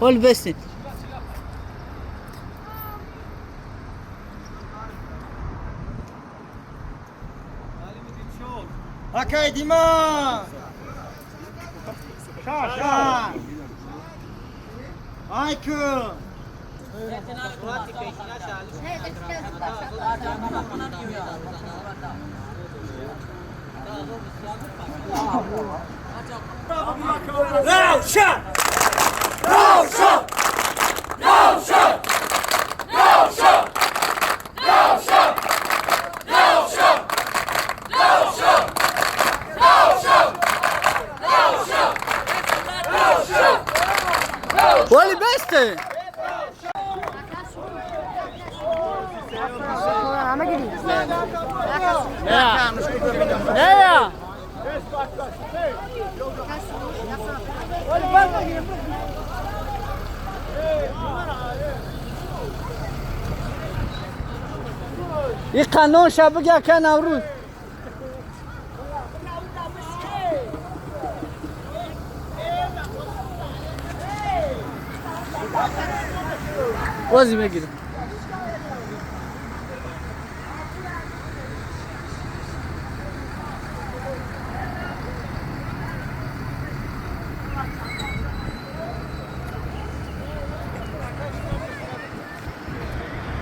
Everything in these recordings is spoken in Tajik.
Ҳол бестед. Акай Дима! Шаша! Айку! Равшан! Равшан! Равшан! Равшан! Равшан! Равшан! Равшан! Равшан! Равшан! Равшан! Вали бесте. Не. این قانون شبگه که نوروز وزی میگیره.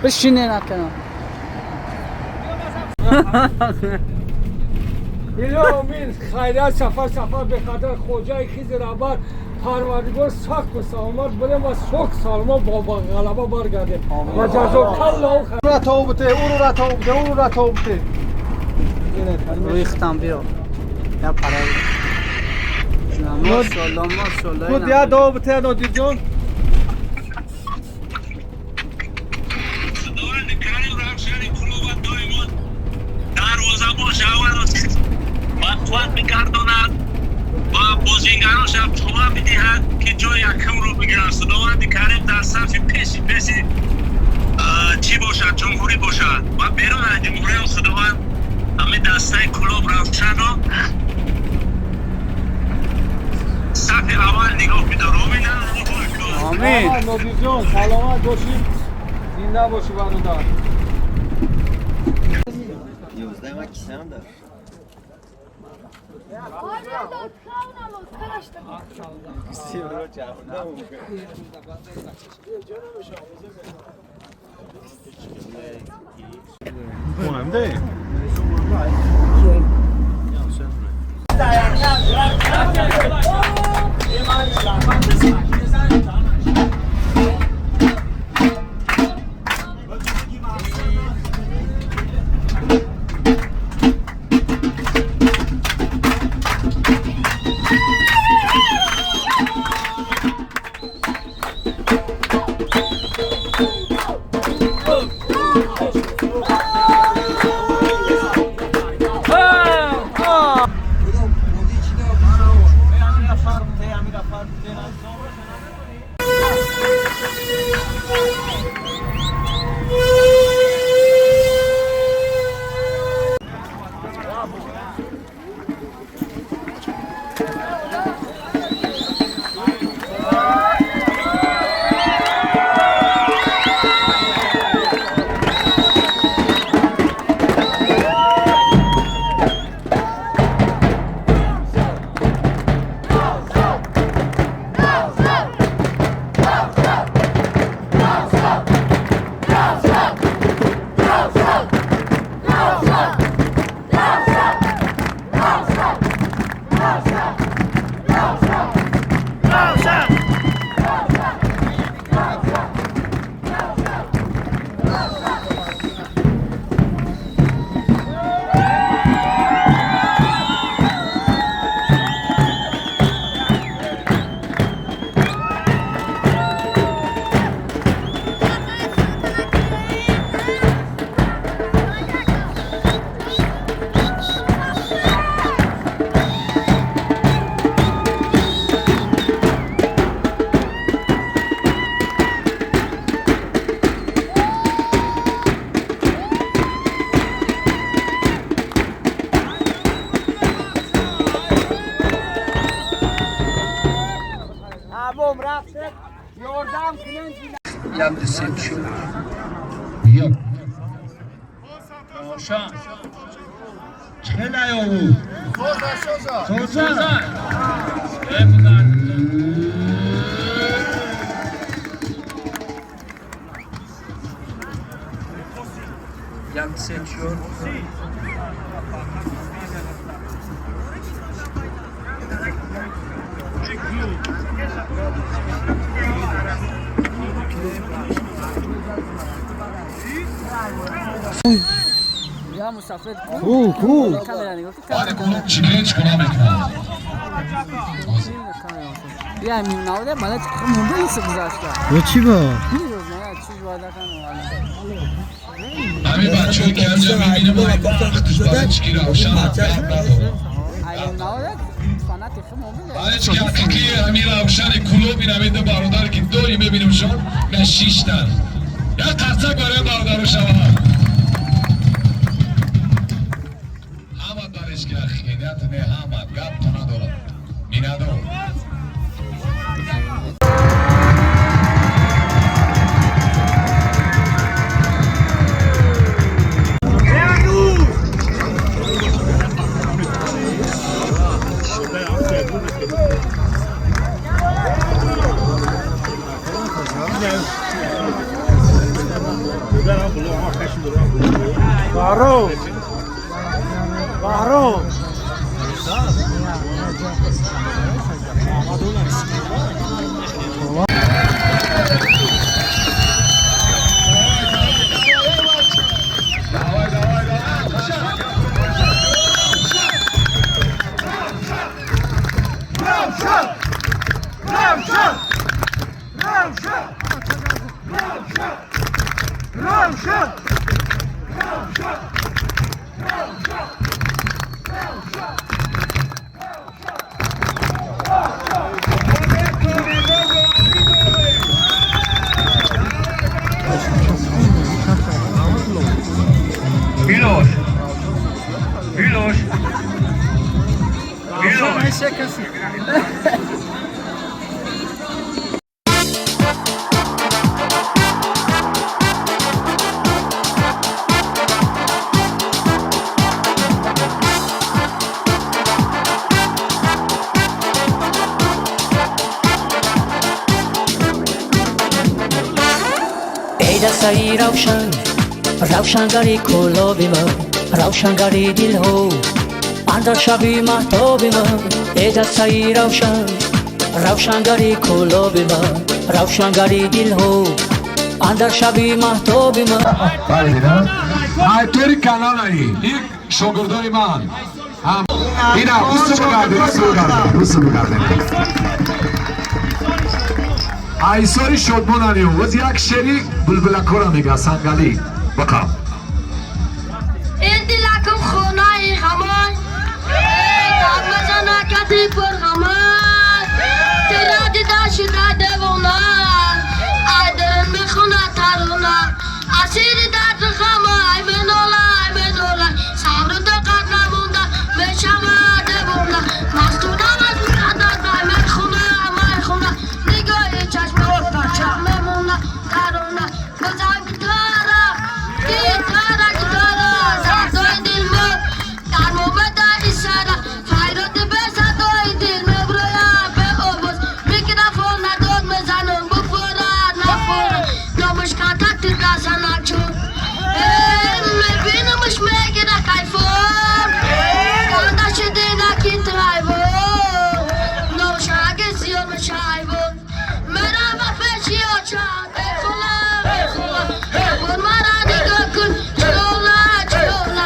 بشینه نکنم. Илоҳ хайрият сафар сафар бехатар хоҷаи хизи раҳбар Парвардигор сахту саломат будем ва сок саломат бо ғалаба баргардем ва ҷазокаллоҳу хайр. Ура тобте, ура тобте, ура тобте. Рӯи хитам биё. Я парай. Мошалло, мошалло. Худ я добте, Нодирҷон. Қувват бигардонад ва бозингаронша қувва бидиҳад ки ҷои якумро бигиранд. Худованди Карим дар сафи пеши пеши чӣ бошад, ҷумҳурӣ бошад ва берун аз ҷумҳуриам Худованд ҳамин дастаи Кӯлоб Равшанро сафи аввал нигоҳ бидор. Омин. Омин. Нодирҷон, саломат бошӣ, зинда бошӣ бародар. Муҳим değil. Ёрдам кунен. 1, 2, 3, 4. 1. Равшан. Чӣ наёвуд? Соза. Э, 1, 2, 3, 4. Я мусафир. Ку, ку. Камера нигоҳ кун. Баъди клуб чӣ чикора мекунад? Я мимнавде мана мунда ис гузашта. Ё чӣ ба? Чиз ваъда кан. Ҳамин бачаҳое ки ҳамҷа мебинем, вақтш барои чики Равшан гап надорам. Ай мимнавде фанати хим омида. Барои чики ҳақиқӣ ҳамин Равшани клуб, ин ҳамин ду бародар ки доим мебинемшон, нашиштан. Як қарсак барои бародару шавад. Ҳама барои чики ҳақиқият не, ҳама гап то надорам. Минадор. Баҳром. Баҳром. Давай, давай, давай. Равшан! Равшан! Равшан! Равшан! Равшан! Равшан! Равшан! Равшан! Miloš. Miloš. Miloš. Эй дастаи Равшан, равшангари кӯлоби ман, равшангари дилҳо андар шаби маҳтоби ман. Эй дастаи Равшан, равшангари кӯлоби ман, равшангари дилҳо андар шаби маҳтоби ман. Бале, айтори каналаи ик шогирдони ман. Ина русу бигардем, русу бигардем, русу бигардем. Айсори шодмонани оз як шери булбулакора мега сангалӣ бақам. Ин дилакум хонаи ғамон, мазана кати пур ғамон, тира дида шуда девона, ай дил мехона тарона, асири дарди ғама, ай менола, ай менола, сабру тоқат намонда, мешава девона, мастунам аз муқаддас, ай мехона, майхона, нигоҳи чашми чашм мемона тарона, бозам гитара, гитара, гитара, садои дил дар мобадаи сара, файроди бесадои дил меброяд беовоз, микрофон надод мезанам, буфорад нафорад, номаш контакти дазанак чун мебинамаш, мегира кайфон, канда шидинаки трайвон, номаш аги зиёд мешайвон, мерава пеши очад, бехона, бехона, бор мара нигоҳ кун, чирола, чирола,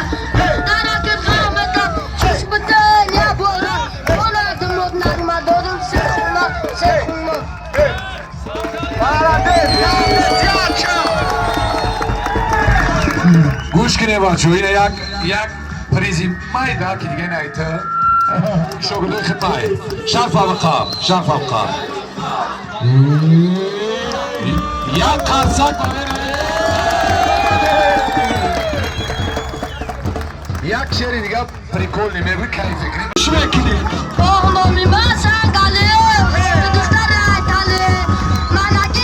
даракат ғамата, чашмата ябора, бона димод нағма дорим, сехуна, сехуна. Гӯш кунед, бачаҳо, ина як призи майда ки дига найта шогирдои хидмай шарфа биқаб, шарфа биқаб, як қарсак барои як шери дига прикольный мебуд, кайф мекунем, чӣ мекунем. Оғ, номи ман Сангале, духтари Айтале, манаки.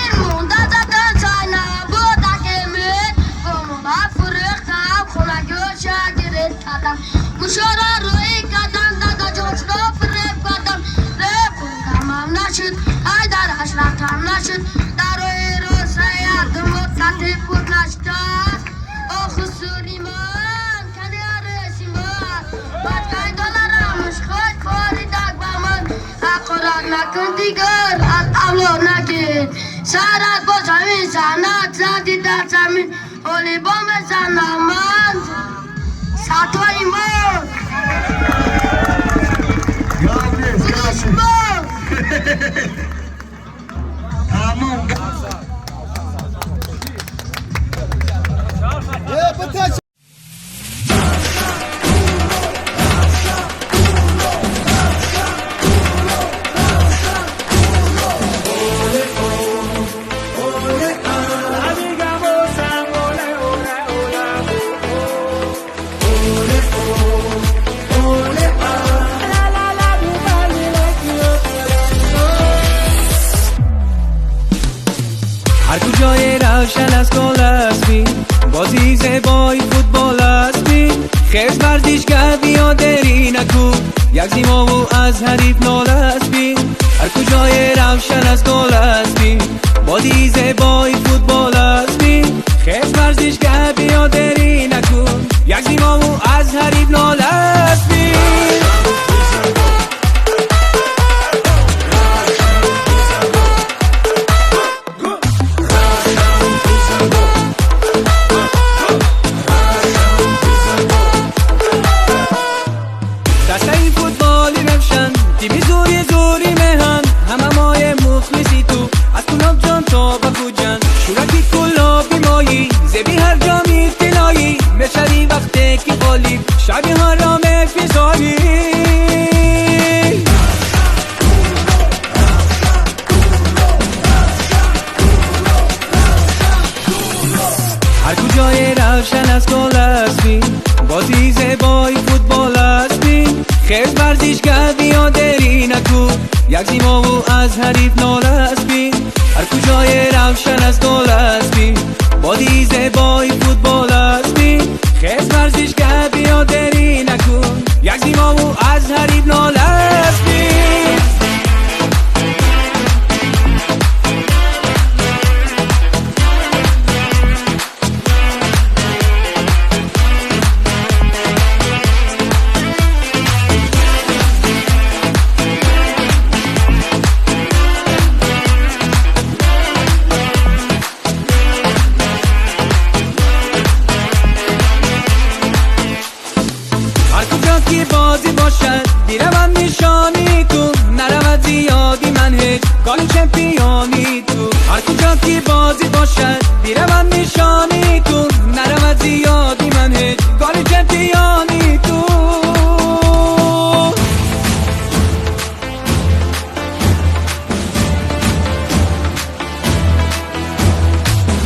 Дилам нашуд дар роҳи рост ҳаётам татиб буд нашкаст. Ох, хусури ман, кани ареси ман. Бадкай доларамш хоҳ форидак ба ман. Ҳақорат накун дигар, аз авлод нагир. Сарат бо замин занад, зади дар замин. Ҳоли бо мезанам ман. Сатои мо. Тамом. هر کجای روشن از گل اسبی، بازی زیبای فوتبال اسبی. خیز ورزشگر بیا دری نکو، یک زیما و از حریف نال اسبی. هر کجای روشن از گل اسبی، بازی زیبای فوتبال اسبی. خیز ورزشگر بیا دری نکو، یک زیما و از حریف نال اسبی. دسته فوتبالی روشن، تیمی زوری زوری مهن، همه مای مخلصی تو از کلاب جان تا به کوجن. شورکی کلابی مایی، زبی هر جامی طلایی، میشوی وقتی که قالی شبیه ها را میفزایی. هر کجای روشن از گل اسبی، بازی زیبای فوتبال اسبی. خیز ورزشگر بیا دری نکو، یک زیما و از حریف نال اسبی. هر کجای روشن از گل اسبی، بازی زیبای فوتبال اسبی. خیز ورزشگر بیا دری نکو، یک زیما و از حریف نال اسبی. هر کجا که بازی باشد بیروم نشانی تو، نرود زیادی من هیچ گاهی چمپیونی تو. هر کجا که بازی باشد بیروم نشانی تو، نرود زیادی من هیچ گاهی چمپیونی تو.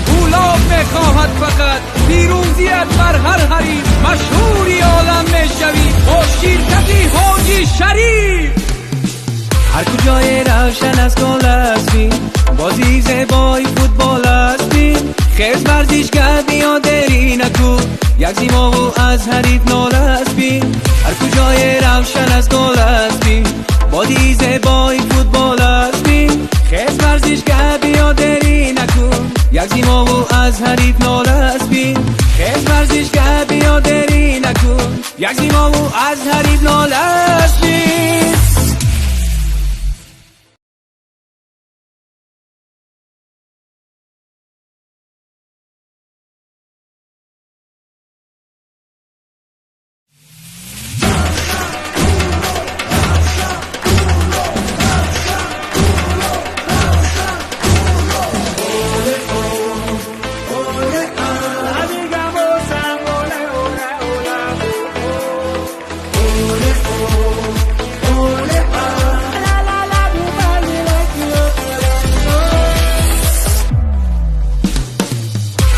اولاد میخواهد فقط پیروزیت بر هر حریف، مشهوری عالم میشوی با شرکتی حاجی شریف. هر کجای روشن از گل اسبی، بازی زیبای فوتبال اسبی. خیز ورزشگر بیا دری نکو، یک زیما و از حریف نال اسبی. هر کجای روشن از گل اسبی، بازی زیبای فوتبال اسبی. خیز ورزشگر بیا دری نکو، یک زیما و از حریف نال اسبی. خیز ورزشگر بیا دری نکو، یک زیما و از حریف نال اسبی.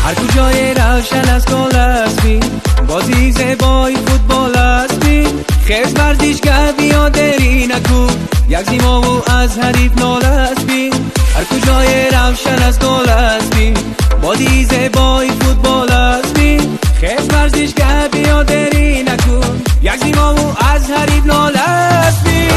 هر کجای روشن از گل اسبی، بازی زیبای فوتبال اسبی. خیز ورزشگر بیا دری نکو، یک زیما و از حریف نال اسبی. هر کجای روشن از گل اسبی، بازی زیبای فوتبال اسبی. خیز ورزشگر بیا دری نکو، یک زیما و از حریف نال اسبی.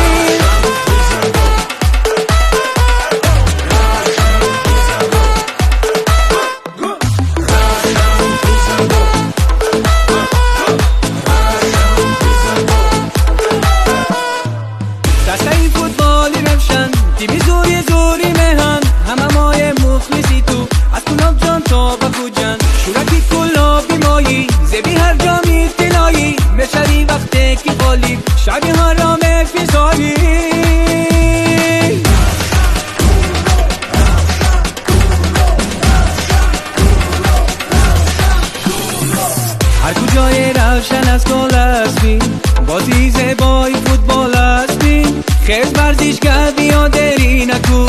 равшан аз гол аст бин, бозии зебои футбол аст бин. Хез варзишгар биё дерӣ наку,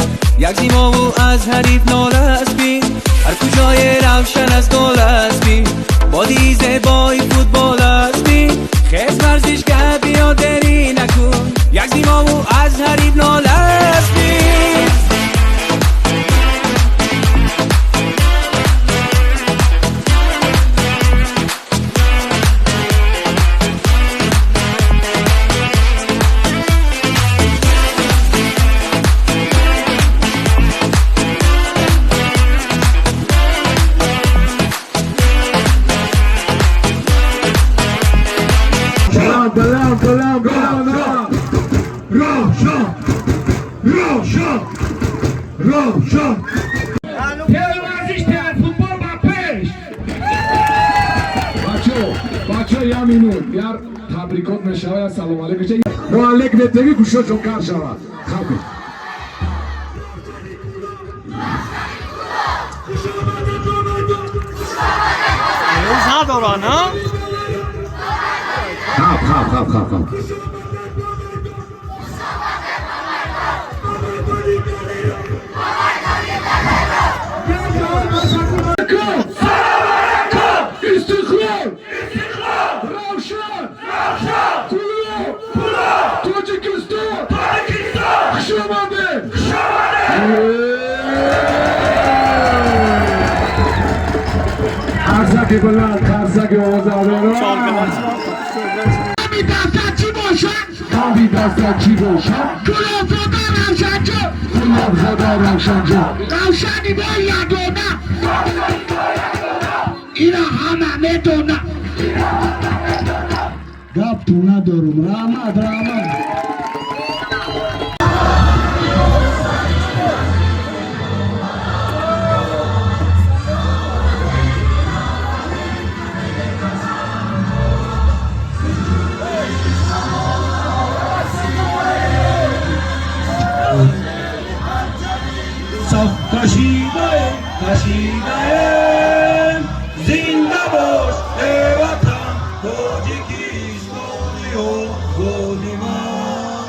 як зимову аз ҳариф нол аст бин. Ҳар куҷое равшан аз гол аст бин, бозии зебои футбол аст бин. Хез варзишгар биё дерӣ наку, як зимову аз ҳариф нол аст бин. Баланд, баланд, баланд, баланд. Равшан, Равшан, Равшан. Варзиш, футбол ба пеш. Бачо, бачо, я минут, яр табрикот мешава, салом алейкум. Мо алек метеги гӯшошон кар шавад. Хаб. Надоран, ҳа? Хаб, хаб, хаб, хаб, хаб. Истиқлол! Равшан! Кулоб! Тоҷикистон! Хуш омадед! Қарсаки баланд, қарсаки овозадорон. Қави даста чӣ бошад? Кулобзода Равшанҷон. Кулобзода Равшанҷон. Равшани мо ягона. Ина ҳама медона. Гапту надорум. Раҳмат, раҳмат. Саф кашидаем, кашидаем, зинда бош, эй ватан, Тоҷикистони озоди ман.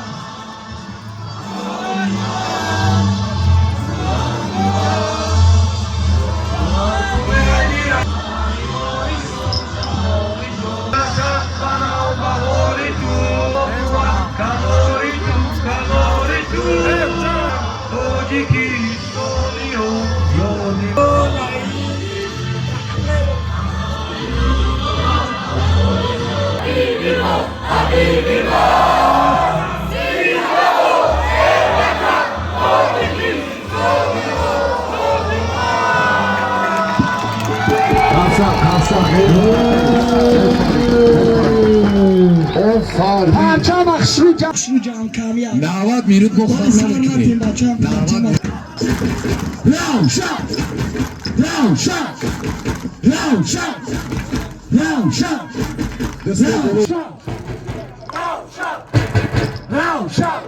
Тоҷикистони озоди ман. Қарсак, қарсак. Офарин. Парчама хушрӯ ҷамъ камия. 90 минут мо хоб намекунем. Бача. Равшан! Равшан! Равшан! Равшан! Равшан! Равшан!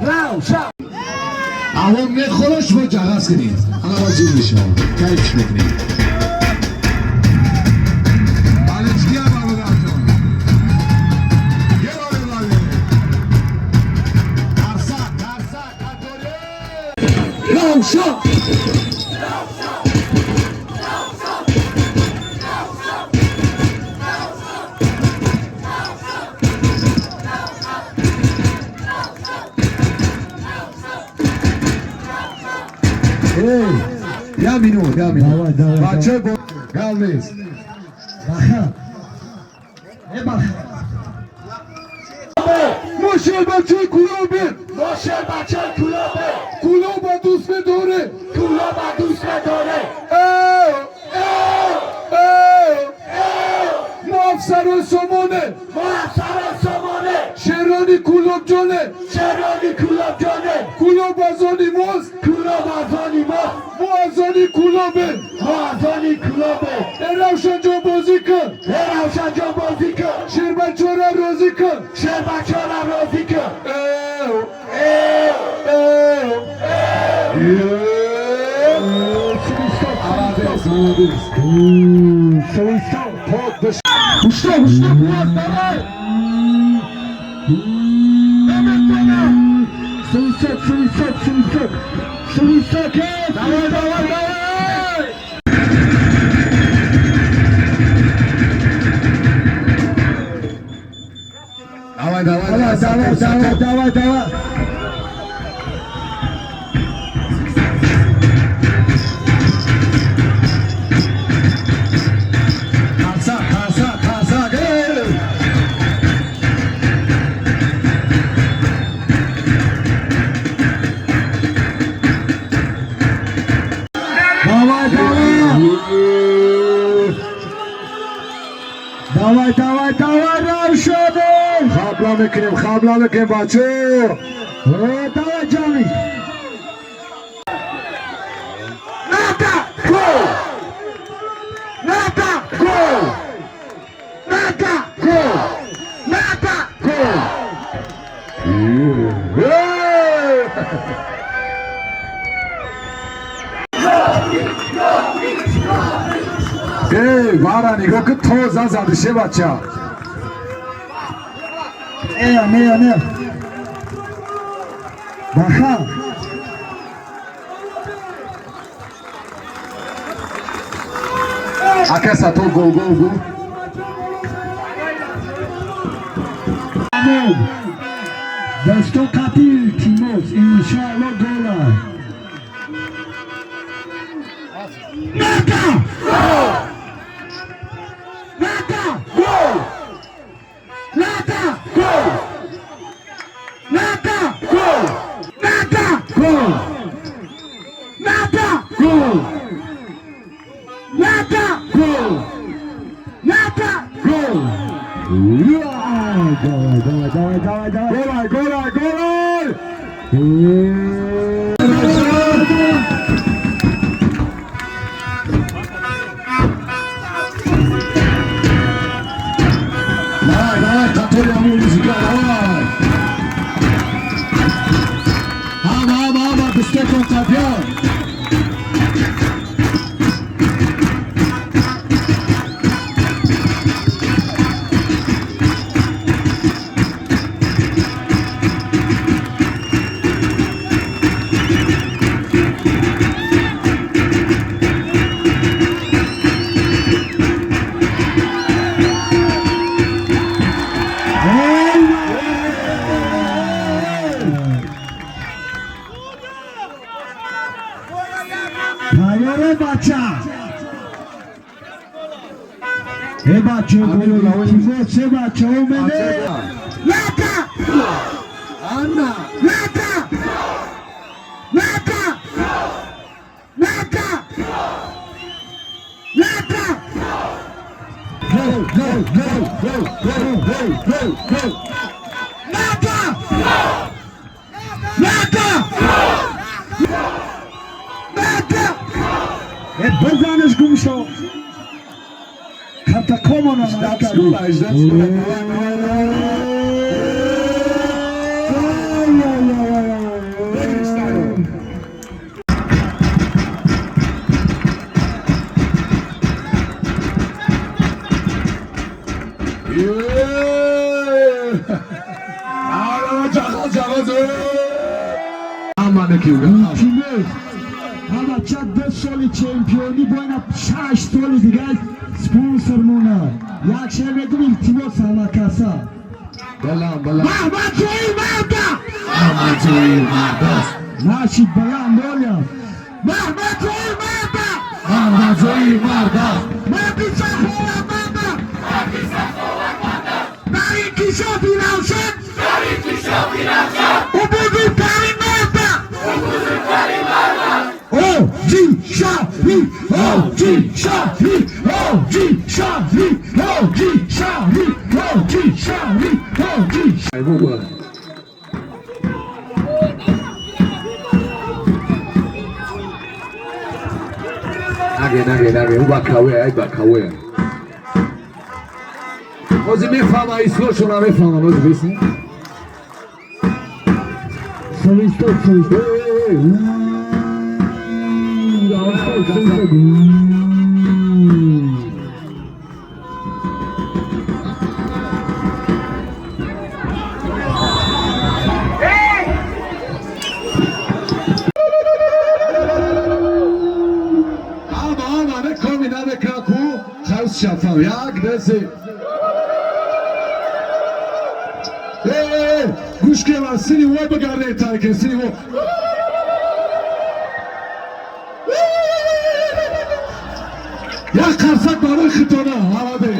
Равшан! Авон мехӯрад, шумо ҷағаз кунед. Ана зур мешавад. Кайфш мекунед. Балечкия бародарҷон. Герои бале. Қарсак, қарсак, қаторе. Равшан! Эй, я минут, я минут. Давай, давай. Бача, гал нест. Баха. Э баха. Мошел бачаи Кулобе. Мошел бачаи Кулобе. Кулоба дӯст медоре. Кулоба дӯст медоре. Э, э, мо афсарои Сомоне. Мо афсарои Сомоне. Шерони Кулобҷоне. Шерони Кулобҷоне. Кулоб аз они мост. Кулоб аз они мост. Мо аз они Кулобе. Мо аз они Кулобе. Э Равшанҷон, бозӣ кун. Э Равшанҷон, бозӣ кун. Шербачора розӣ кун. Шербачора розӣ кун. Э, Э, э, э. Молодец, молодец. Свисток. Под. Хушто, хушто, кувас, давай! Свисок, свисок, свисок! Свисок, давай, давай, давай! Давай, давай, давай, давай, давай, давай, давай! Қарсак, қарсак, қарсак, ey! Давай, давай! Давай, давай, давай, Равшан! Хабла мекунем, хабла мекунем, бачо! Давай, Ҷони! Ната! Гол! Ната! Гол! Ната! Гол! Ната! Гол! Ey! Эй, вара нигоҳ ки тоза задише бача. Не, не, не. Баха. Ака Сатор гол гол гол. Дасто қати илтимос, иншоалло гола. Ната! Ната! Гол! Ната! Гол! Ната! Гол! Ната! Гол! Ната! Гол! Ната! Гол! Ната! Гол! Давай, давай, давай, давай, давай. Голай, голай, голай! Давай, давай, қатори ҳамун музыка, давай! Ҳама, ҳама, ҳама, бистекон қадиён! Тайёре бача. Э бача, илтимос, э бача, омеде. Ната! Анна! Ната! Ната! Ната! Ната! Гол, гол, гол, гол, гол, гол, гол, гол! Ната! Ната! Ната! Э бизанеш гумшо. Катакомона. Гола, 18 гола, давай, давай, давай! Бегри, стайл! Ҷағал, ҷағал, ҳама неки. Илтимос. Ҳама ча 2 соли чемпионӣ боина 6 соли дигар спонсор мона. Як шер мегум, илтимос ҳама каса. Балам, балам. Маҳмад Зоир марда! Маҳмад Зоир мардаст. Нашид баланд оля. Маҳмад Зоир марда! Маҳмад Зоир мардаст. Марди саховатманда! Дар инкишофи Равшан! Ӯ бузургтарин марда! Оҷи шаҳри! Оҷи шаҳри! Оҷи шаҳри! Оҷи шаҳри! Оҷи шаҳри! Оҷи. Бугу. Наге, наге, наге, ӯ бакаве, ай бакаве. Ҳозир мефаҳма, ислошо намефаҳмам, ҳозир бисин. Свисток, свисток. Эй, эй, давай, Свисток. Номи намекунад ку хайс шафам. Як, ду, се. Э, гӯш кунем, сини вой бигардем, таркем сини вой. Як қарсак барои хитона ҳамаде.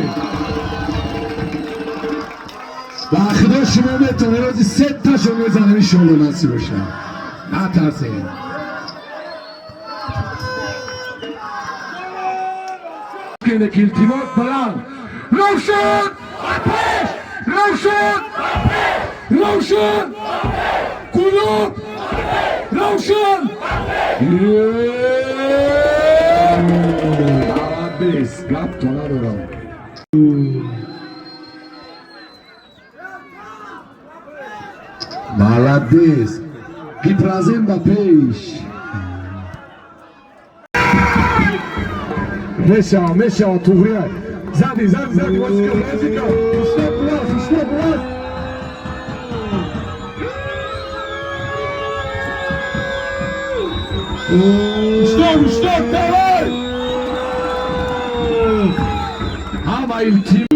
Ба худо, шумо метавонед, рози сеташо мезанем, иншоалло, насиб бошад. Натарсед. Илтимос, баланд. Равшан! Равшан! Равшан! Кулоб! Равшан! Молодец! Гап то надорам. Молодец! Гиперазем ба пеш. Мешава, мешава, туғрия. Зади, зади, зади, васика, васика. Стоп, раз, стоп, раз. Стоп, стоп, давай! Ҳама илтим.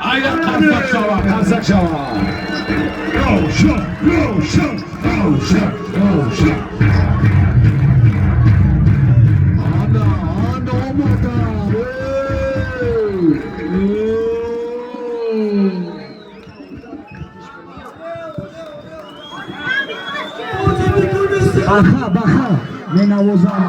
Айда, қарсак шава, қарсак шава. Равшан, Равшан, Равшан, Равшан. Ана, ана омадам. Эй! Баха, баха, менавозам.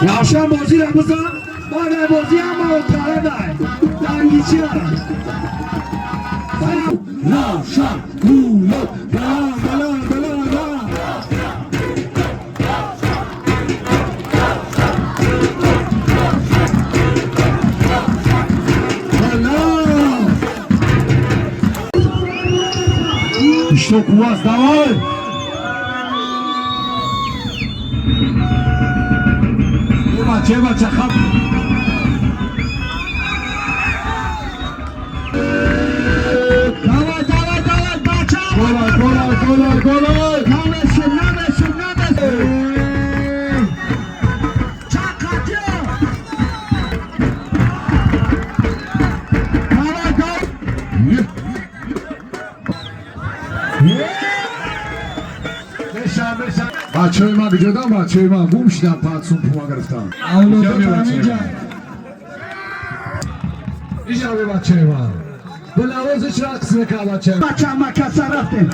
Равшан, бозиро бизан. Баъд бозӣ ҳама тарадай. Дангича. Равшан, Кулоб, баланд, баланд, баланд, баланд. Баланд. Что у вас, давай! Бача, бача, хаб. Давай, давай, давай, бача! Голай, голай, голай, голай! Намешин, намешин, намешин! Чақатё! Давай, давай! Меша, меша. Бачаҳои ман куҷодам? Бачаҳои ман гум шудам, 5 сум пума гирифтам. Авлодот ҳаминҷа. Ижаби, бачаи ман. Ба навозиш рақс мекард бачаи. Бача, макаса рафтем.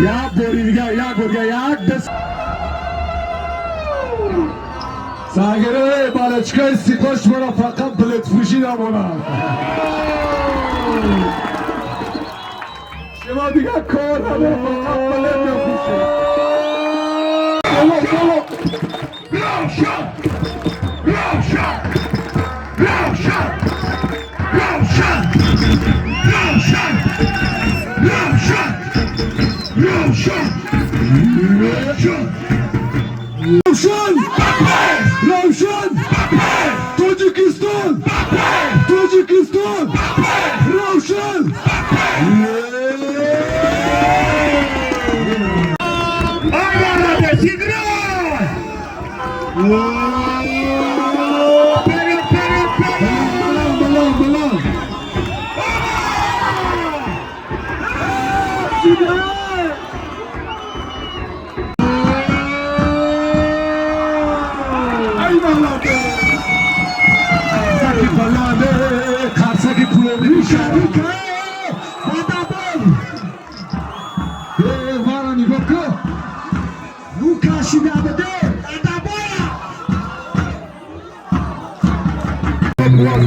Як бори дигар, як бор дигар, як дас. Сагире, балачкаи истиқлол шуморо фақат билетфурӯшӣ намонад. Шумо дигар кор надоред, фақат билет мефурӯшед. Боло, боло. Равшан! Равшан! Равшан! Равшан! Равшан! Равшан! Равшан! Равшан! Равшан! Равшан! Тоҷикистон! Тоҷикистон! Равшан! Ай, молодец, играй! Вперед, вперед, вперед! Баланд, баланд, баланд! Играй! Ай, молодец!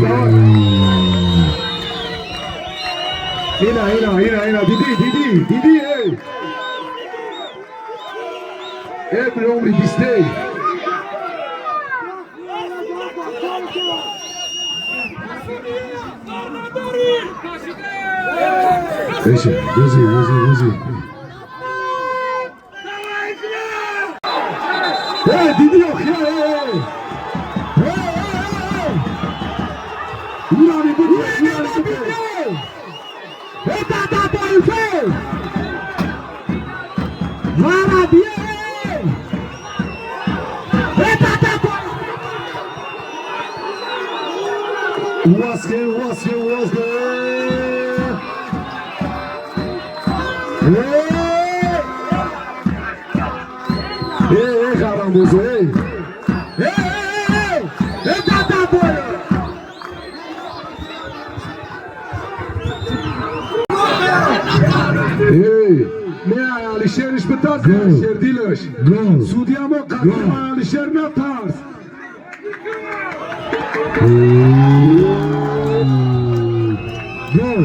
давай. Ина, ина, ина, ина, диди, диди, диди, эй. Эй, при умри бистей. Эши, гузи, гузи, гузи. Эй, диди, ох, эй, эй, эй, эй, эй, эй. Это Тайфе! Воробье! Это Уаски, уаски, уаски! Эй! Эй, харамбузо, эй! Эй, эй, эй! Это тобой! Эй, не Алишериш битарс, Алишер дилаш. Судья мо қадим Алишер натарс. Гол,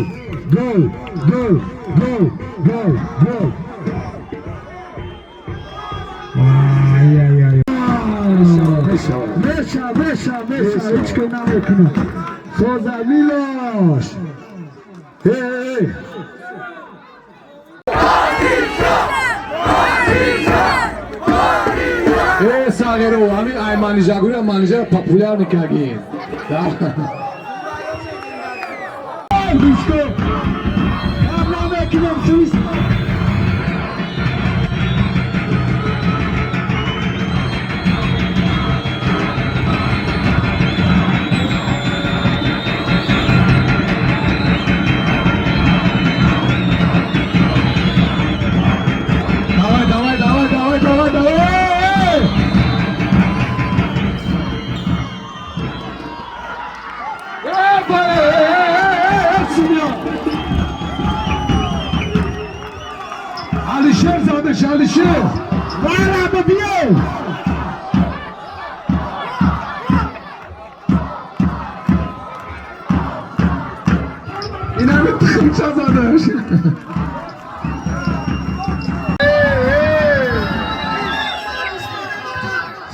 гол, гол, гол, гол, гол. Ай-яй-яй. Меша, меша, меша, ҳеҷ ки намекунад. Соза Милош. Эй, эй. Э, сағиро, ҳамин ай манижагӯя манижа популярный кагин. Давай, давай, давай, давай, давай, давай! Алишер задаш, Алишер! Вара биё! Инами тухмча задаш.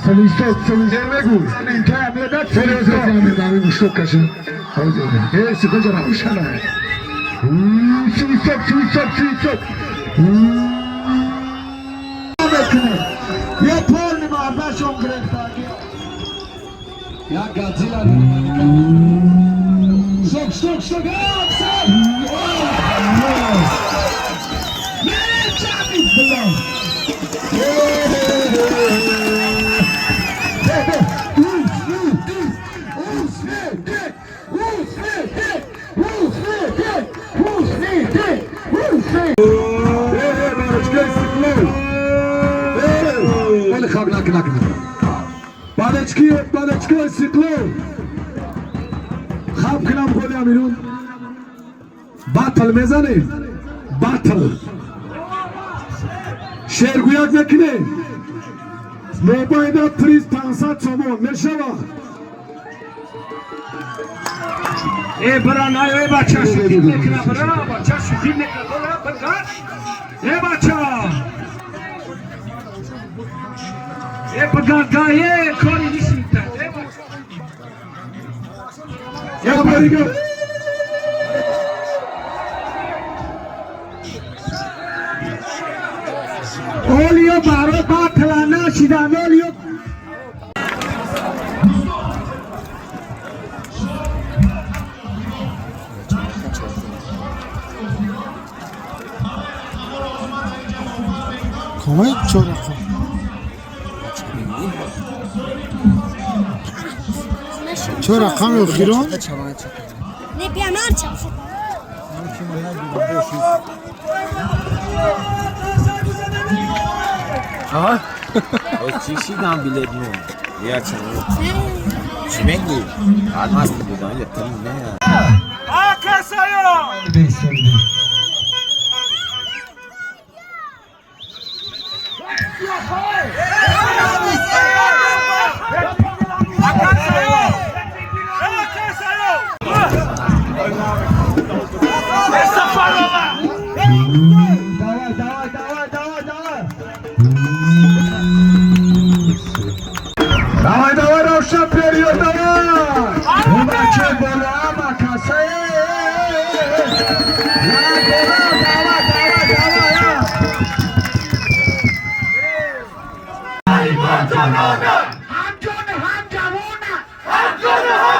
Свисток, свисток. Мегӯй. Свисток, свисток, свисток. Я полный мардашон гирифтаги. Я Годзилла. Стоп, стоп, стоп! Балечки, балечки, Истиқлол. Хаб кунам голи Амирун. Батл мезанем. Батл. Шеъргӯяк мекунем. Мобайна приз 500 сомон мешавад. Э, бра, наё, э, бача, шӯхӣ мекуна, бра, бача, шӯхӣ мекуна, бра, бра, э, бача. Э, бгарда, э, кори нишита, э, бача. Я барига. Олиё барои батла нашидан, олиё. Комай чор рақам. Чор рақами охирон. Не пианарча. Чишидам билет ну. Я чӣ? Чӣ мегӣ? Алмаз будам или три не.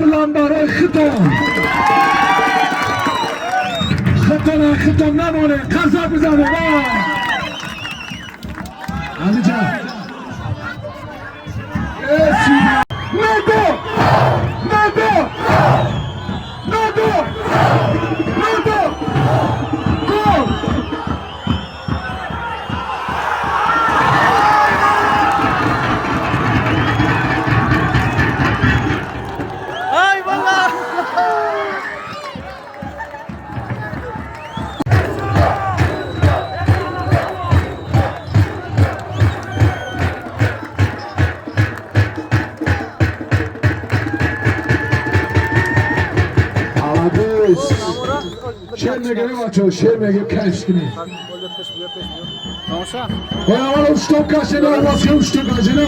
Баланд барои худтон. Худтон, худтон намонед, қарсак бизанед. Азизҷон. Надо! Надо! Надо! Надо! Гол! Ай валлоҳ. Молодец! Шер мегирем, бачаҳо, шер мегирем, кайф кунем. Аввал уштоб кашена, овозхе уштоб кашена.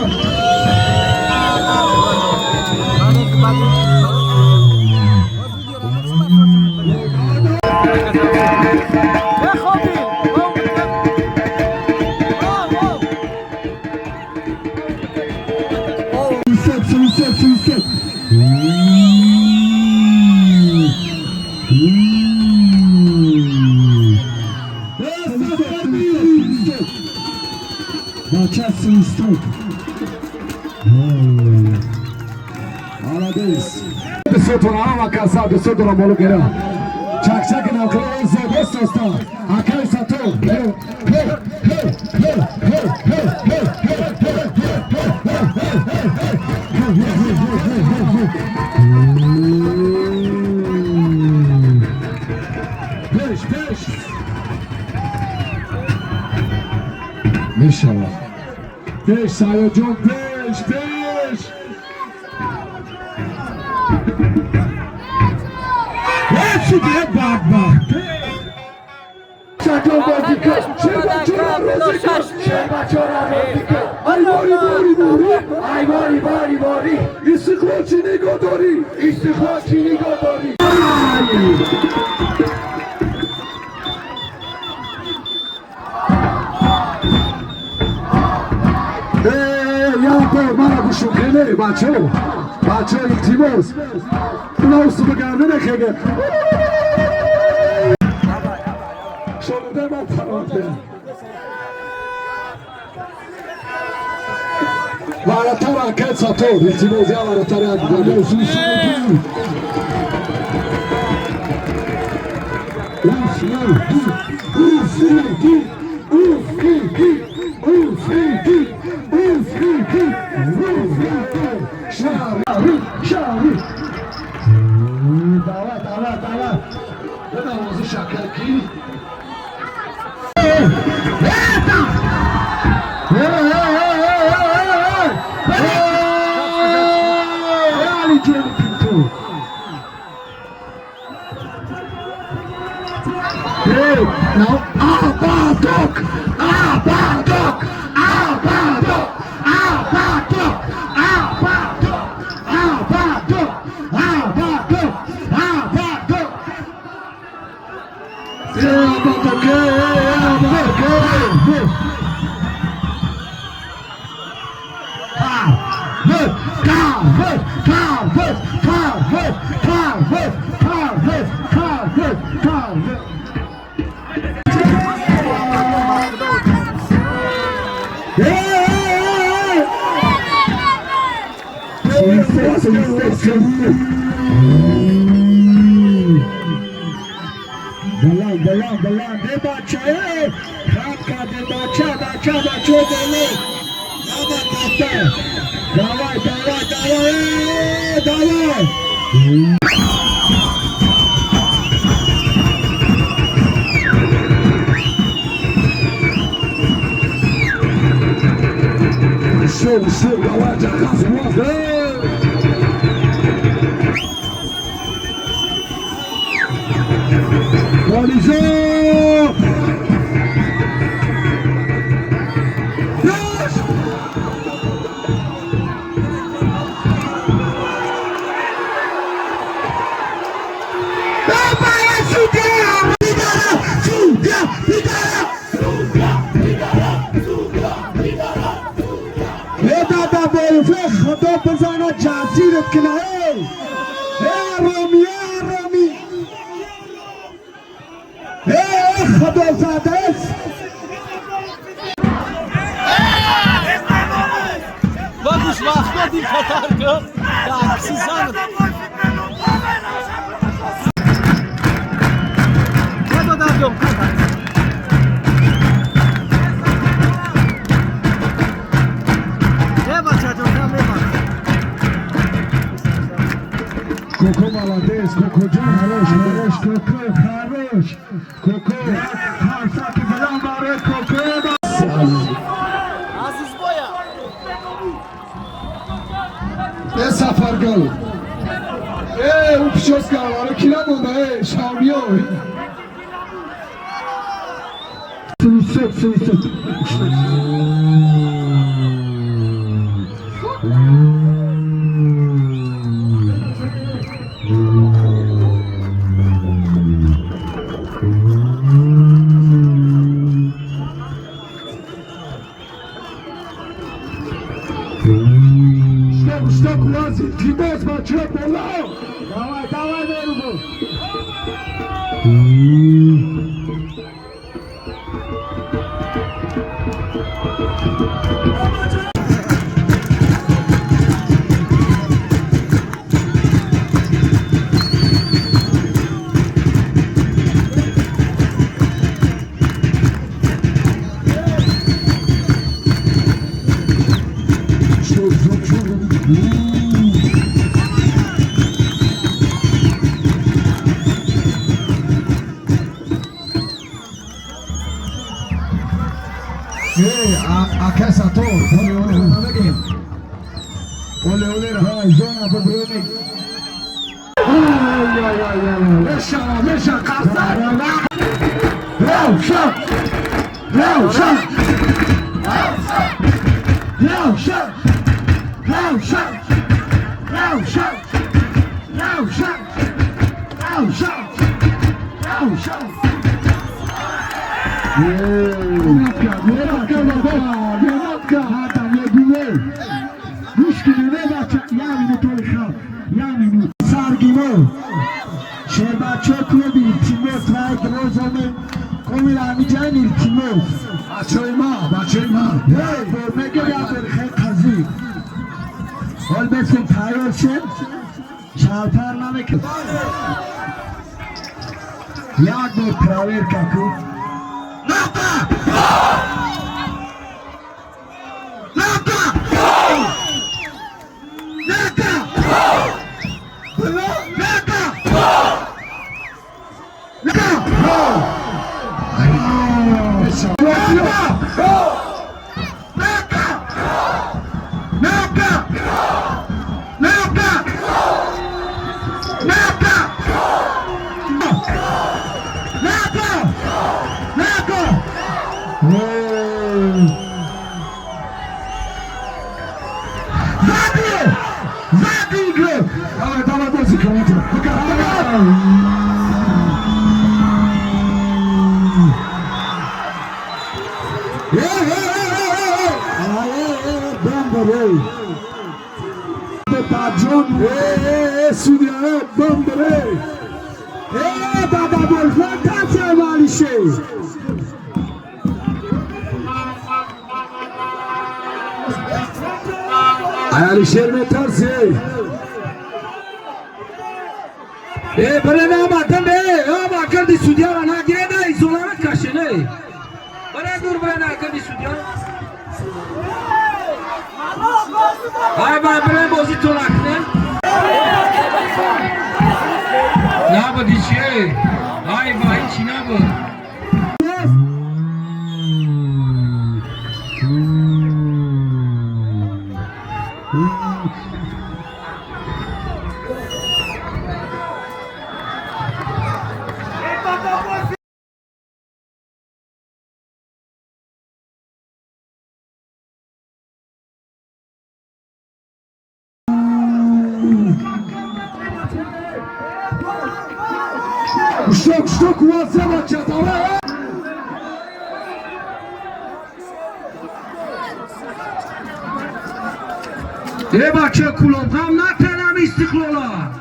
Бехобӣ. Вау, вау. 37, 37, 37. Бача, свисток. Молодец! Дастотон ҳама каса, дастотонро боло гира. Чак-чаки навкара зебост аста. Акай Сатор. Хе, хе, хе, хе, хе, хе, хе, хе, хе, хе, хе, хе, хе, хе, хе. Пеш, пеш. Мешавад. Пеш, Саёдҷон, пеш, пеш. Сюда, бадбахт. Чакон бозӣ кун. Шербачора розӣ кун. Шербачора розӣ кун. Ай бори, бори, бори. Ай бори, бори, бори. Истиқлол чӣ нигоҳ дорӣ? Истиқлол чӣ нигоҳ дорӣ? Ай! Э, як бор мара гӯшу кене, бачаҳо. Бачаҳо, илтимос. Наусу бигардане хеге. Шонуде ма паронде. Варатар акай Сатор, илтимос, я варатар як бигардане. Уф, уф, уф, уф, уф, уф, Шари, шари. Давай, давай, давай. Бинавози шакарки. Это! Эй, эй, эй, эй, эй, эй! Эй, Али Джони Пинто. Эй, now, Абадок! Абадок! Абадок! Абадок! Абадок! Абадок! Абадок! Абадок! Эй, Абадок! Эй, эй, Абадок! Эй, эй! Кавыз, кавыз, кавыз, кавыз, кавыз, кавыз, кавыз. Эй, эй, эй! Свисток, свисток, свисток. Баланд, баланд, баланд. Э, бача, э! Хат карде, бача, бача, бача, баланд. Давай, бача. Давай, давай, давай, э, давай. Все, все, давай, Джахаз, вот, эй! Голизо! Пеш! Давай сюда! Пидора! Сюда! Пидора! Сюда! Пидора! Сюда! Пидора! Э, баба, боюфе, худо бизана ҷазират кина, эй! Садо задааст. Ба гӯшвақто диққатар кун. Такси занад. Додарҷон, е бачаҷон, мебахш. Коко молодец, Коко ҷон, хорош, хорош, Коко, хорош. Коко. Қарсаки баланд барои Коко. Азизбоя. Э, Сафаргал. Э, ӯ прическа барои ки намонда, э, шавниё. Свисток, свисток. Стоп, стоп, Вази, илтимос, бачаҳо, боло. Давай, давай, Мерубо. Стоп, стоп, стоп. Э, ака Сатор, оле, оле, намегем. Оле, оле, Давай, зона бубрёнек. Меша, меша, қарсак. Равшан! Равшан! Равшан! Равшан! Равшан! Равшан! Равшан! Равшан! Минутка, баба, минутка, Гӯш кунед, бача, як минут, олихан, як минут. Саргино. Шербачо клуби, илтимос, вай розоме. Комил Амиҷан, илтимос. Бачаи ма, бачаи ма. Эй, мега як хел қазӣ. Ҳол бесен тайёр шед. Шалтар намекун. Як бор проверка кун. Ната! Ната! Ната! Ната! Ната! Ната! Ната! Ната! Ната! Ната! Ната! Ната! Сзади! Сзади игрок! Давай, давай, музыка, музыка. Давай! Эй, эй, эй, эй, эй! Эй, эй, бомба, эй! Бабаҷон, Эй, эй, эй, судья, эй, бомба, эй! эй, бабабол, фантазия Алишер! Ай, Алишер метарси, эй! Э, баре на бакан, э, а бакан ди судьяра нагире, да изолара каше, не. Баре дур, баре накарди судья. Ай, бай, баре бозӣ то накне. Набуди чи? Ай, бай, чи набуд? Шток, шток, у вас бача, давай! Э, бача, кулом ғам натанам Истиқлола.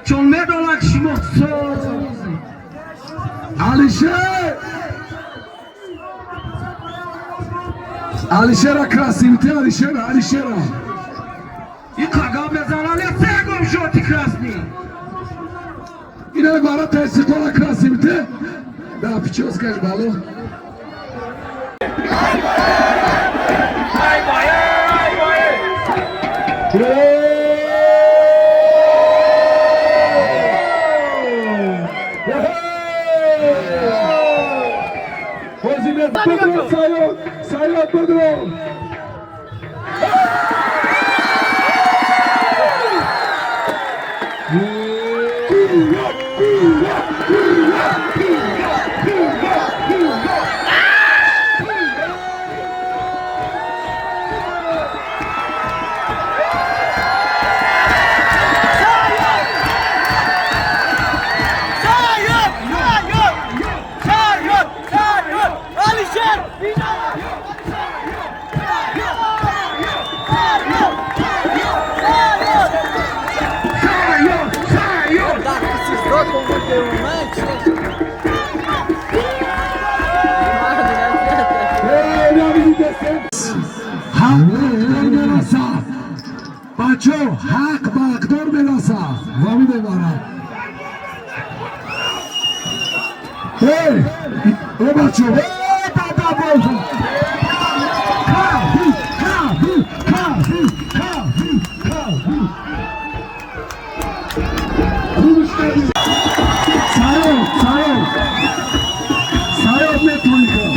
Чон медонад шумо соз. Алишер! Алишера красивый, Алишера, Алишера. И қагам мезанали се гол жёлтый красный. Ина ворота Истиқлола красивый. Да, прическа ж бало. Sayod, Bodrum. بچه حق با اقدار برسه وامی ببارم. ای او بچه ای بابا بابا کافی کافی کافی کافی کافی خوبش کردی. سایت سایت سایت میتونی کن.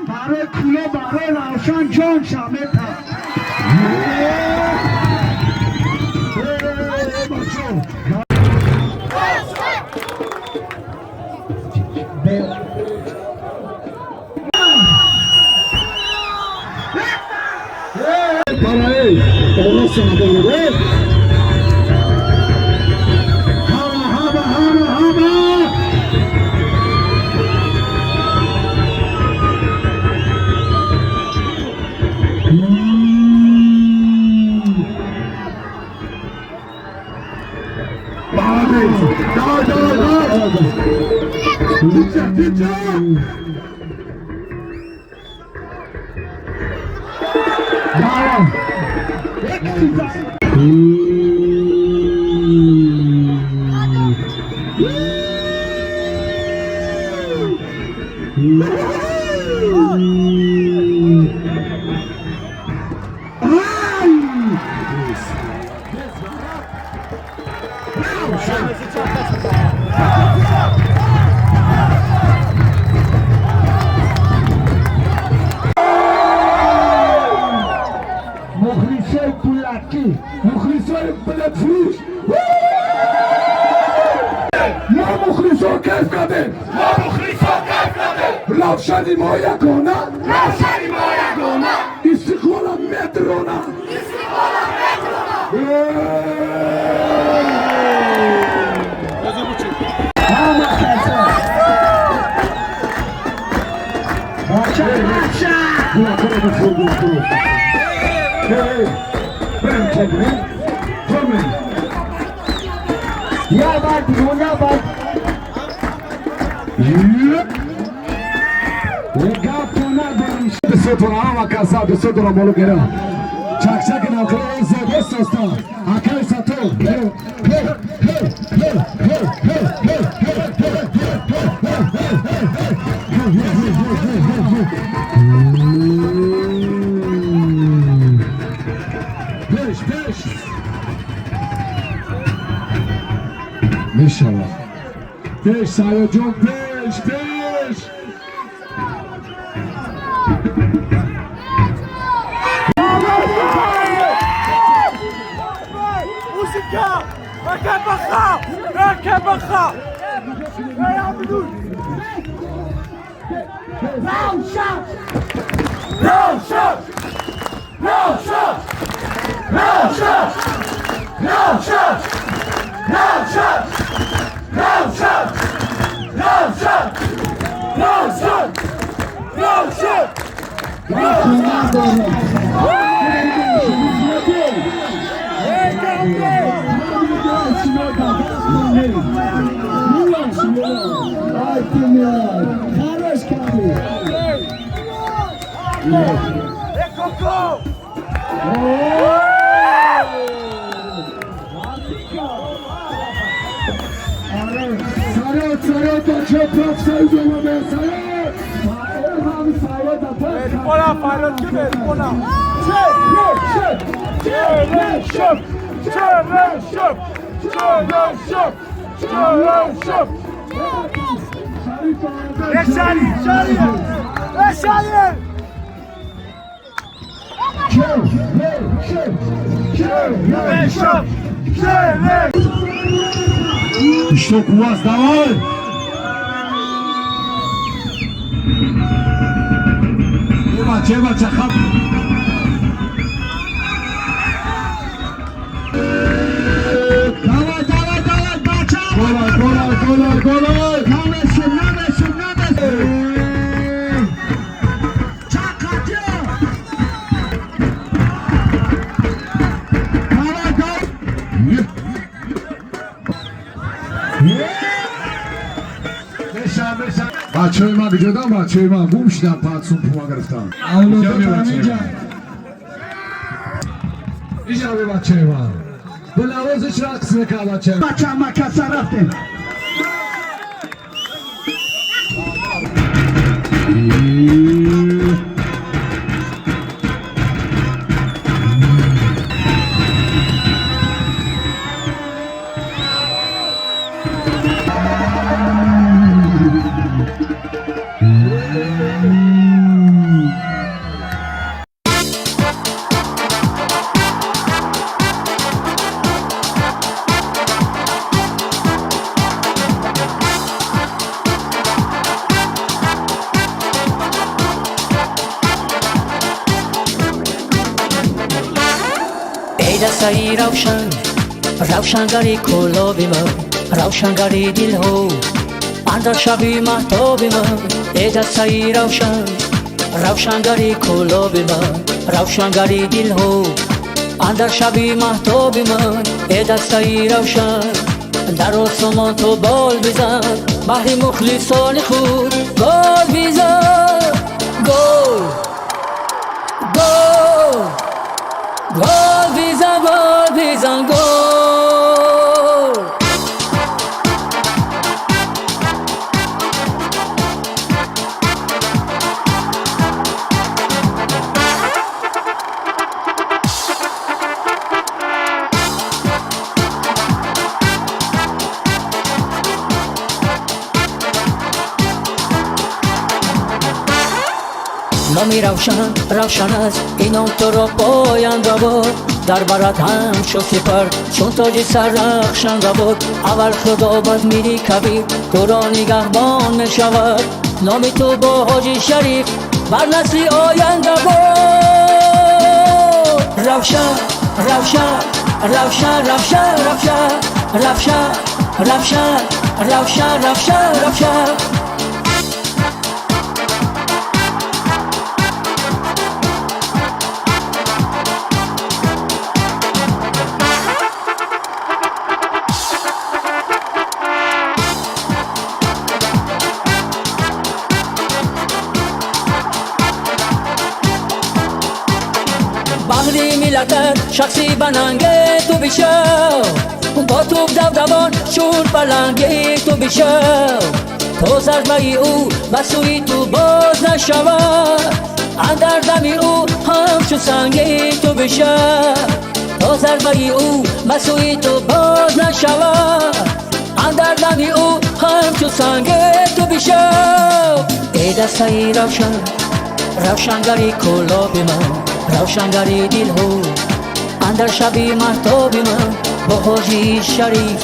برای کوله برای روشن جان شمه. روشنی ما یگانه، روشنی ما یگانه، استقلال مترونه، استقلال مترونه. Ya bak, ya bak. چک چک نوکره زبست است اکای ساتو هی هی هی هی هی هی هی هی پیش پیش میشود. Пеш, Саёдҷон, пеш, пеш. Музыка! Ракебаха! Ракебаха! Эй, Абдул! Равшан! Равшан! Равшан! Равшан! Равшан! Равшан! Равшан! Равшан! Равшан! Равшан! Хорош Камил. Коко! Саёд, Саёд, бачаҳо профсоюз омада, Саёд! Бола, Фарёд, ки бери, бола! Черешев! Черешев! Черешев! Черешев! Ешали, Шали! Ешали! Черешев! Черешев! Что у вас, давай! Бача, бача, хаб! Давай, давай, давай, бача! Гола, гола, гола, гола! Намешем, намешем, намешем! Чақатё! Давай, давай! Меша, меша. Бачаҳои ман куҷодан? Бачаҳои ман гум шудан, 5 сум пума гирифтан. Иҷа бачаҳои ман. Ба навозиш рақс мекард бачаҳои Бача, макаса рафтем. Эй дастаи Равшан, равшангари Кӯлоби ман, равшангари дилҳо андар шаби маҳтоби ман. Эй дастаи Равшан, равшангари Кӯлоби ман, равшангари дилҳо андар шаби маҳтоби ман. Эй дастаи Равшан, дар осомон ту бол бизан, баҳри мухлисони худ гол бизан. Гол, гол, гол бизан, гол бизан, гол. Номи Равшан равшан аст, инон туро поянда буд, дар барат ҳамчун сипар, чун тоҷи сар рахшанда буд. Аввал Худо, баъд Мири Кабир туро нигаҳбон мешавад. Номи ту бо Ҳоҷи Шариф бар насли оянда буд. Равшан, Равшан, Равшан, Равшан, Равшан, Равшан, Равшан, Равшан, Равшан, Равшан. Баҳри миллатат шахси бананге ту бишав, бо тӯб давдавон чун паланге ту бишав, то зарбаи ӯ ба сӯи ту боз нашавад. Андар дами ӯ ҳамчу санге ту бишав, то зарбаи ӯ ба сӯи ту боз нашавад. Андар лаби ӯ ҳамчу санге ту бишав. Эй дастаи равшан, равшангари кӯлоби ман, равшангари дилҳо андар шаби маҳтоби ман, бо ҳоҷии шариф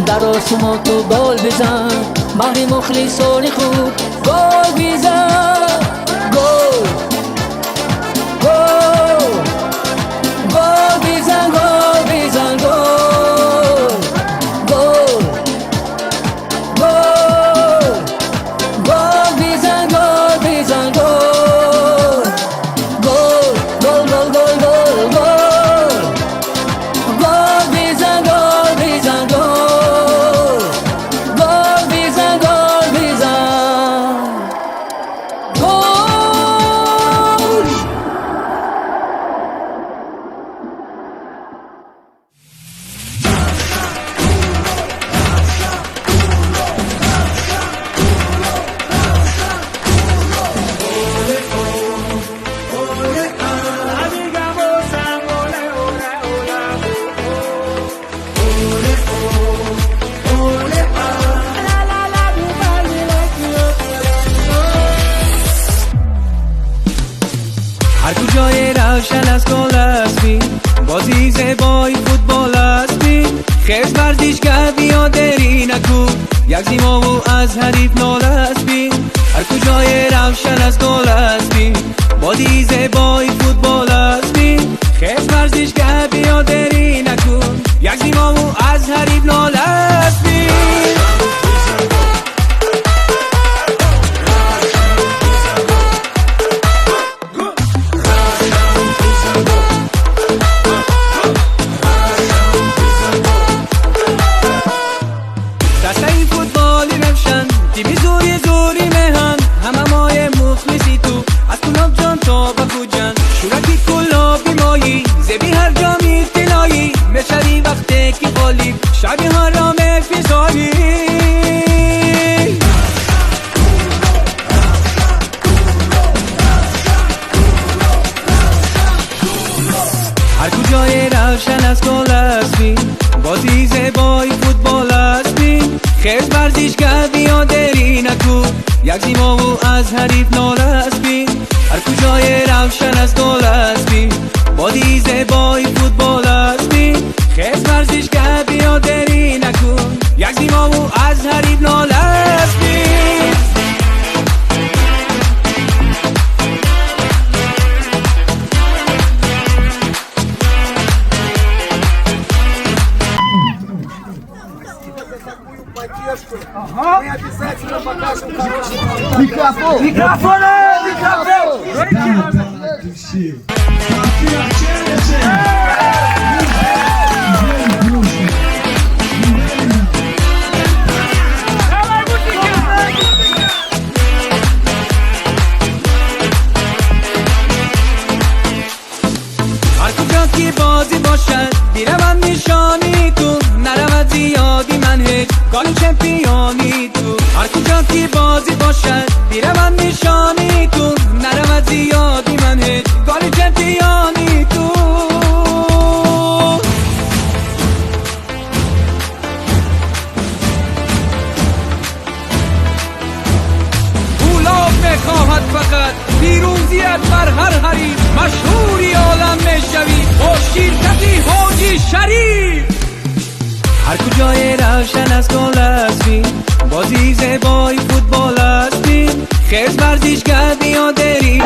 дар осумо ту бол бизан, баҳри мухлисони худ гол бизан. Гол, гол, гол бизан, гол бизан, гол, гол, гол, гол бизан, гол бизан, гол, гол, гол, гол, гол, гол, гол, гол бизан, гол бизан, гол, гол бизан, гол бизан, гол. هر کجای روشن از گل اسبی، بازی زیبای فوتبال اسبی، خیز ورزشگر بیا دری نکو، یک زیما و از حریف نال اسبی. هر کجای روشن از گل اسبی، بازی زیبای فوتبال اسبی، خیز ورزشگر بیا دری نکو، یک زیما و از حریف نال اسبی. دسته فوتبالی روشن، تیمی زوری زوری مهن، همه مای مخلصی تو از کلاب جان تا به خوجن، شورکی کلابی مایی زبی هر جامی طلایی، میشوی وقتی که خالی شبی ها را میفزایی. هر کجای روشن از گل اسبی، بازی زیبای فوتبال اسبی، خیز ورزشگر بیا دری نکو، یک زیما و از حریف نال اسبی. هر کجای روشن از گل اسبی، بازی زیبای فوتبال اسبی، خیز ورزشگر بیا دری نکو، یک زیما و از حریف نال اسبی. Мы обязательно покажем хороший Микрофон! Микрофон! Микрофон! هر کجا که بازی باشد بیروم نشانی تو، نرود زیادی من هیچ گال چمپیونی تو. هر کجا که بازی باشد بیروم نشانی تو، نرود زیادی من هیچ گال چمپیونی تو. فولاد میخواهد فقط پیروزیت بر هر حریف، مشهوری عالم میشوی با شرکتی حاجی شریف. هر کجای روشن از گل اسبی، بازی زیبای فوتبال اسبی، خیز ورزشگر بیا دری.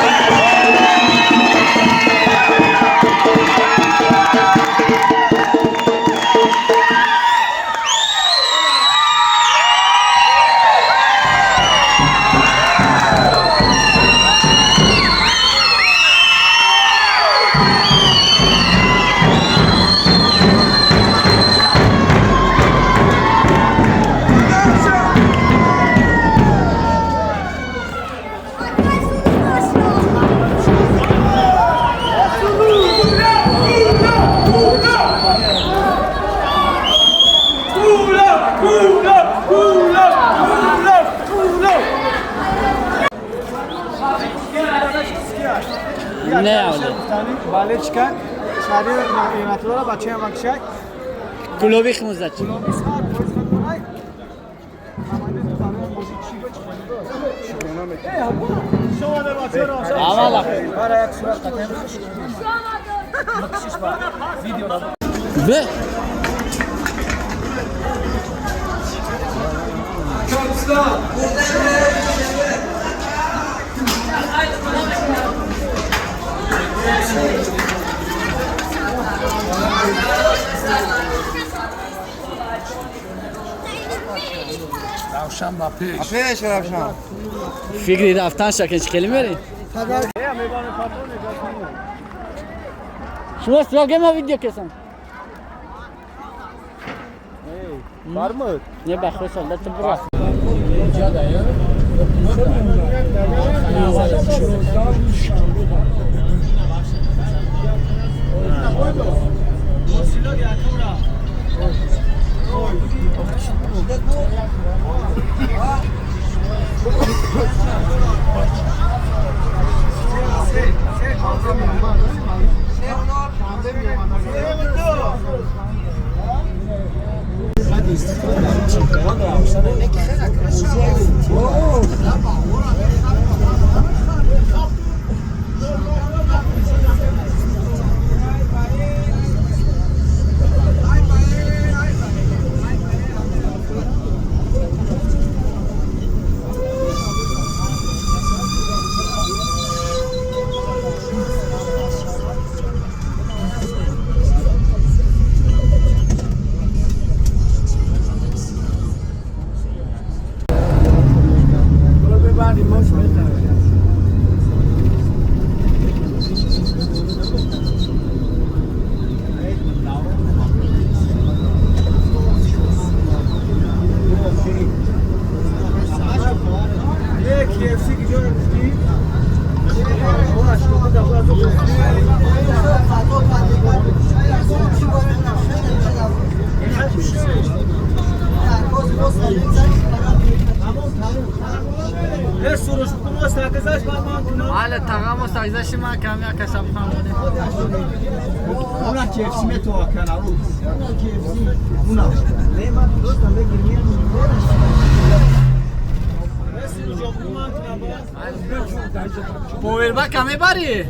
Балечка, шари Неъматуллоро бачаям акшак. Клуби хмузачи. Клуби сар, поиз хакунай. Ve فکری رفتن شکل خیلی میری؟ شما سراغ ما ویدیو کسان Ne bakıyor solda tıbbı. Powerbank میبری؟